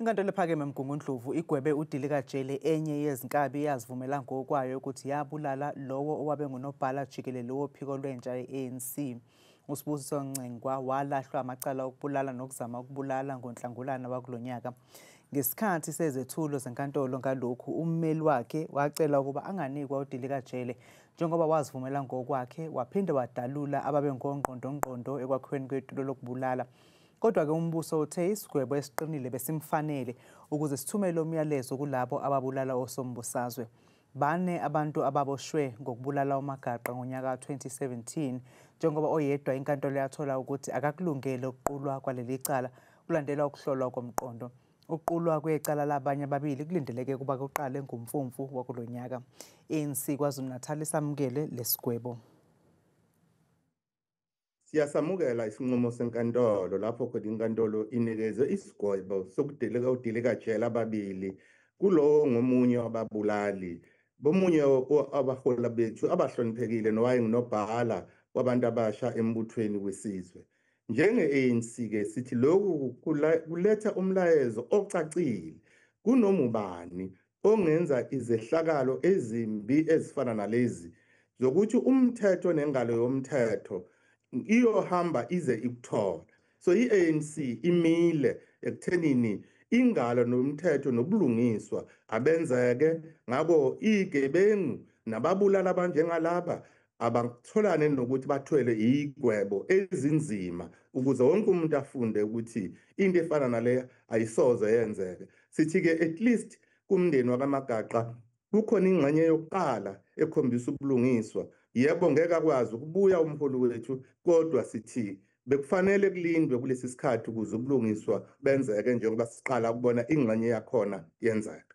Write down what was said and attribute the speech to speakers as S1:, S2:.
S1: Inkantolo ephakeme eMgungundlovu igwebe udilikajele enye yezinkabi eyazivumela ngokwayo ukuthi yabulala lowo owabe ngunobhala jikelele wophiko lwentsha ye-ANC. USibusiso Ncengwa walahlwa amacala okubulala nokuzama ukubulala ngoNhlangulana wakulo nyaka. Ngesikhathi sezethulo zenkantolo ngalokhu, ummeli wakhe wacela ukuba anganikwa udilikajele njengoba wazivumela ngokwakhe, waphinde wadalula ababengongqondongqondo ekwakhiweni kwetulo lokubulala. Kodwa-ke umbuso uthe isigwebo esiqinile besimfanele ukuze sithumele umyalezo kulabo ababulala osombusazwe. Bane abantu ababoshwe ngokubulala uMagaqa ngonyaka ka-2017, njengoba oyedwa inkantolo yathola ukuthi akakulungele ukuqulwa kwaleli cala kulandela ukuhlolwa komqondo. Ukuqulwa kwecala labanye ababili kulindeleke ukuba kuqale ngoMfumfu wakulo nyaka. I-ANC KwaZulu-Natal isamukele lesigwebo.
S2: Siyasamukela isinqumo senkantolo lapho khona inkantolo inikeze isigwebo sokudilika udilikajele ababili kulowo ngomunye wababulali bomunye abahola bethu abahloniphekile nowayengunobhala wabantu abasha embuthweni wesizwe. Njenge-ANC ke sithi lokhu kuletha umlayezo ocacile kunoma ubani ongenza izehlakalo ezimbi ezifana nalezi zokuthi umthetho nengalo yomthetho iyohamba ize ikuthole. So i-ANC imile ekuthenini ingalo nomthetho nobulungiswa abenzeke, ngakho igebengu nababulala abanjengalaba abatholane nokuthi bathwele igwebo ezinzima ukuze wonke umuntu afunde ukuthi into efana nale ayisoze yenzeke. Sithi-ke at least kumndeni wakaMagaqa kukhona ingxenye yokuqala ekhombisa ubulungiswa. Yebo, ngeke akwazi ukubuya umholi wethu, kodwa sithi bekufanele kulindwe kulesi sikhathi ukuze ubulungiswa benzeke njengoba siqala ukubona ingxenye yakhona yenzeka.